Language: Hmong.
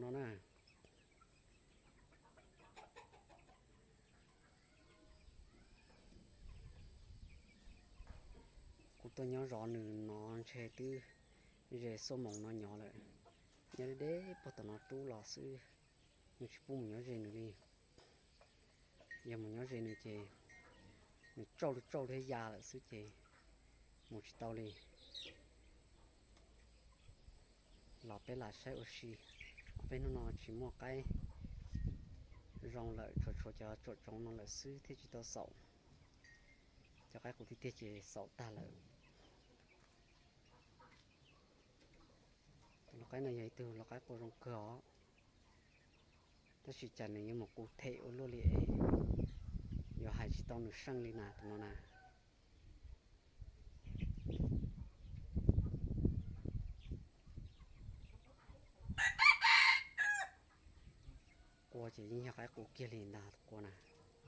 no na. Kuv tuaj nyob zov nws no ntshe twb ze xuab moos no nyob lawm. Nyob deb deb puag tom no rub los xwb, nws tsis pub mus nyob ze nws li. Yog mus nyob ze nws ces nws tsauj li tsauj thiab ya lawm xwb ces mus tsis tau li. Los peb lam saib ua si. Ob peb hnub no tsis muaj qaib zoo lawm, tshuav tshuav cov tsuam tsoov no lawm xwb thiaj tsis tau xaum. Cov qaib qus tiag tiag ces xaum tag lawm. Tus lau qaib no yog ib tug lau qaib qua zoo kawg os, tab sis cas nws yuav mus qus them ua luaj li es yuav hais tsis tau nws seej li na tus no na. Qua ces yeej yog qaib qus kiag li ntag tus qua na.